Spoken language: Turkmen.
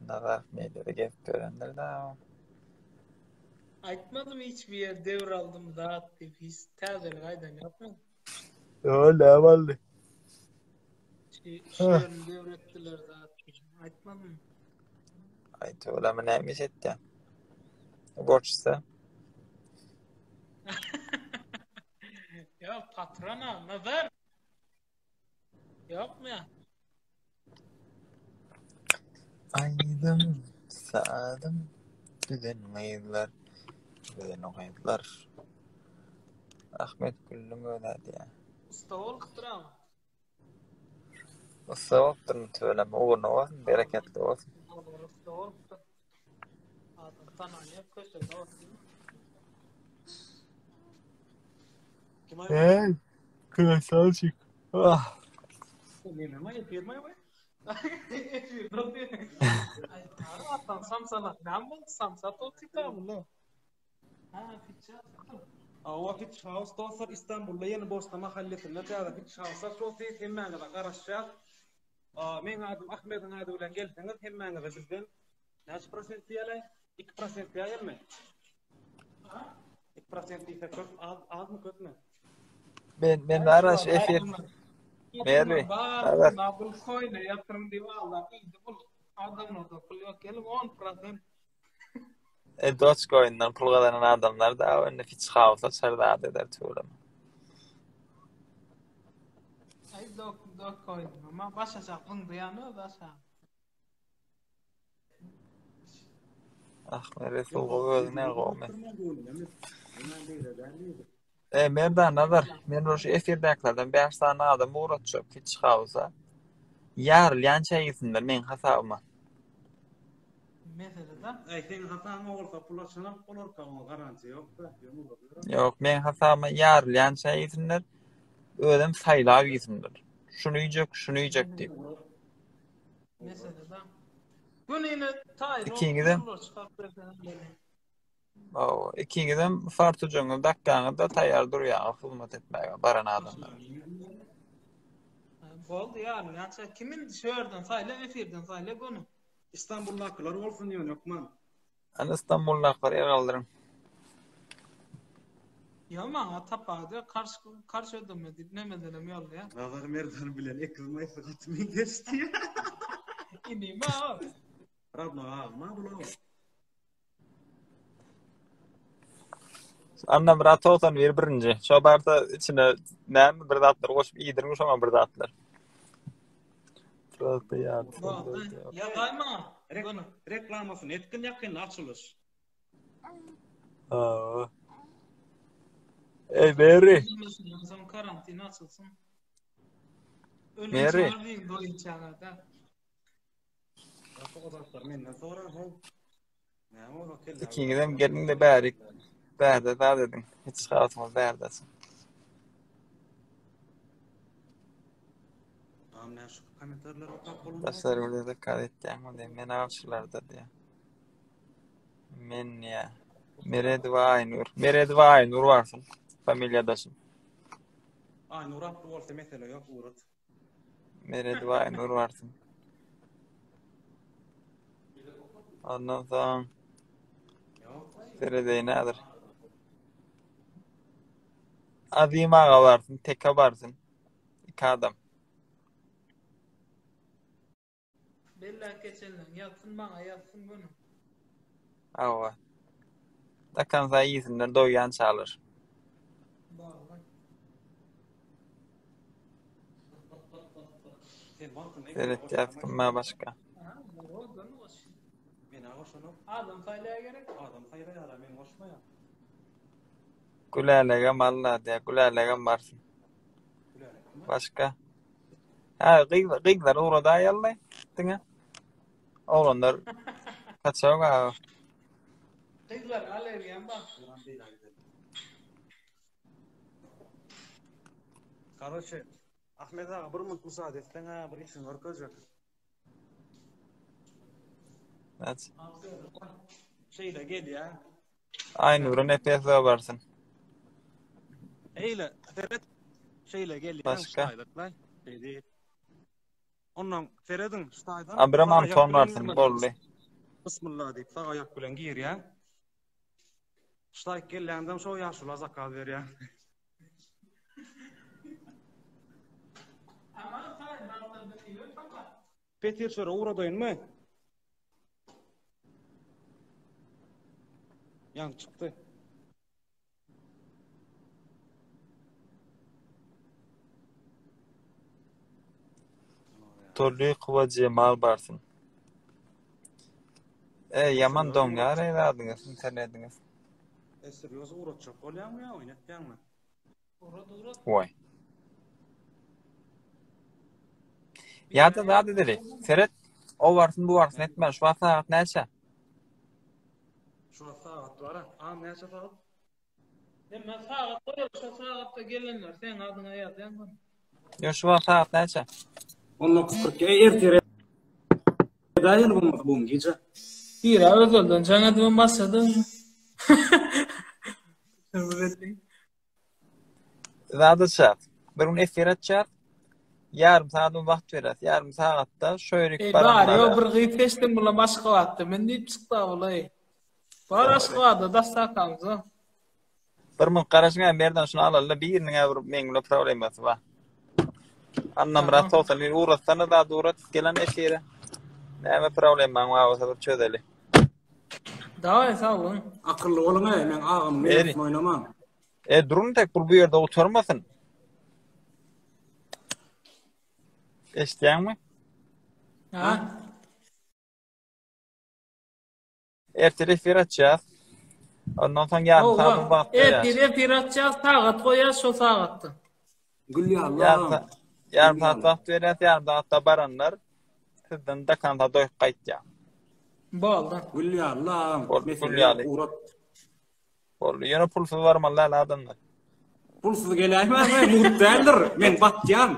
Nazar mediada gezip ýörendir da. Aýtmadym hiç bir ýer döwür aldym zat diýip hiç täzelik aýdan ýokmy? Ýo, näme boldy? Şu ýerini döwür etdiler zat diýip aýtmadym. Aý, tüweleme näme iş etýän? Borçsa. Ýok, patrona, Nazar. Ýokmy ýa? Aýdym, sazym, düzen gyzlar, düzen gyzlar. Ahmet Güllüň özi aýdýar. Usta bolupdyr ama. Usta bolupdyr tüweleme, ugruna bolsun, bereketli bolsun. Usta bolupdyr. Adam tananýar, köşede otyr. Hey, krasavçik. Ah. Neme efir mi we? Efirde otyr. Ay, Atan samsanak näme boldy? Samsat otyr da bunu. Ha, fitça. Awa Fitch House dostlar Istanbulda ýene Bosta mahallesinde täze Fitch House açyldy. Hemmäňize garaşýas. Meň adym Ahmediň ady bilen gelseňiz hemmäňize bizden näçe prosent diýeli? 2 prosent diýäýelmi? 2 prosent diýsek köp, az, azmy köpmi? Men men bara şu efir Merwi. Bar, na bul koýna ýatyrym diýip Allah indi bul adamlarda pul ýok gelip 10%. E Dogecoin'dan pul gazanan adamlar da indi Fitch House açar zat eder tüweleme. Ay dok dok koy. Ama baş aşağı zyňdy ýany öz aşağı. Ahmet Resul gowy özüň näme gowmy? E Merdan Nazar, men bir şu efirdäkilerden 5 sany adam ugratjak Fitch House-a. Ýarylýança iýsinler meň hasabyma. Mesele da. Aý seň hasabyňa bolsa pul açanok bolarka oňa garantiýa ýok-da. Ýok, meň hasabyma ýarylýança iýsinler. Özem saýlap iýsinler. Şuny iýjek, şuny iýjek diýip. Mesele da. Gününe taýyn Ikiňizem Hawa, ikiňizem fartujaňyzy dakýaňyz-da taýýar durýaňyz hyzmat etmäge baran adamlara. Boldy ýarylýança kim indi şu ýerden saýla efirden saýla göni. Istanbuldakylar bolsun ýöne hökman. Hany Istanbuldakylar el galdyryň. Ýa maňa tapady karş karş ödeme diýip nemedenem ýollaýa. Nazar Merdan bilen ekiz maýsa gaty meňzeş diýýä. Inim a. Radno agma bular. Annamyrat 91 birinji. Şo barsa içine näme bir zatlar goşup iýdiriň şoňa bir zatlar. Prosta ýa. Ýazaýma. Reklamasyny etgin ýakynda açylyş. Aa. Ey Mary. Soň karantin açylsyn. Mary. Menden soran how. Ikiňizem geliň-de bärik bärde zat ediň. Hiç galsyn bärde açyň. Daşary ýurda zakaz etýäňmi diýýär. Men awçylarda diýýär. Men diýýär. Meredowa Aýnur. Meredowa Aýnur barsyn. Familiýadaşym. Aýnur atly bolsa mesele ýok ugrat. Meredowa Aýnur barsyn. Ondan soň seredeýin häzir. Azim aga barsyn, Teke barsyn. Iki adam. Belläp geçenleň ýazsyn maňa ýazsyn göni. Hawa. Dakansa iýsinler doýýançalar. Bagly. Seretýäs kimä başga. Aha, o göni goş. Meni goşanok. Adam saýlaýa gerek. Adam saýlaýar, men goşmaýan. Gülälegem alla diýä, Gülälegem barsyn. Başga? Ha, gyz, gyzlar ugradaýaly diňe. Oglanlar kaçak ha. Gyzlar allergiýam bar. Karoçe, Ahmet aga bir minut müsaade etseň ha bir işiňi görkezjek. Näç? Şeýle gelýär. Aýnura Nepesowa barsyn. Eýle, seret. Şeýle gelýär. Başga? Şeýle. Ondan serediň şu taýdan. Abram Anton barsyn, boldy. Bismillah diýip sag aýak bilen girýäň. Ştaýk gelýäňdem şo ýaşula zakaz berýäň. Petir çöre ugradaýynmy? Ýaňy çykdy. Tolykowa Jemal barsyn. E, ýaman doňýar ey zadyňyz, internetiňiz. E, serýoz ugratjak bolýaňmy ýa oýun etýäňmi? Ugrat, ugrat. Goý. Ýa-da zat edeli. Seret, o barsyn, bu barsyn etmän, şu wagt sagat näçe? Şu wagt sagat bar-a. Agam näçe sagat? Hemme sagat goýaly, şo sagatda gelenler seň adyňa ýazýan gün. Ýok, şu wagt sagat näçe? 19.42. Ey, ertir edäýeli bolmasa bu gün gije. Bira özelden jaň edibem başlady. Zat açar. Bir gün efir açar. Ýarym sagat wagt berer. Ýarym sagatda şo ýerik Ey, bar, ýo bir gyz seçdim bulam Aşgabatda. Men diýip çykdy bulay. Bar Aşgabatda dastakamyza. Bir minut garaşyň Merdan şuny alaly biriniň bir meň bilen problemasy bar. Annamyrat 91 ugratsana zat ugrat gelen efire. Näme problemaň bar bolsa bir çözeli. Daway sag boluň. Akylly boluň ey, meň agam Eri. oýnamaň. E durun tek bul bu ýerde oturmasyn. Eşitýäňmi? Ha? Ertir efir açýas. Ondan soň ýarym sagat wagt berýäs. Ertir efir açýas, sagat goýýas şo sagatda. Gül ýaly. Ýarym sagat wagt berýäs, ýarym sagatda baranlar sizden do konca doýup gaýtýar. Boldy. Gül ýaly. Gül ýaly. Boldy. Ýöne pulsuz barmaly däl adamlar. Pulsuz geläýmäň, mugt däldir. Men batýan.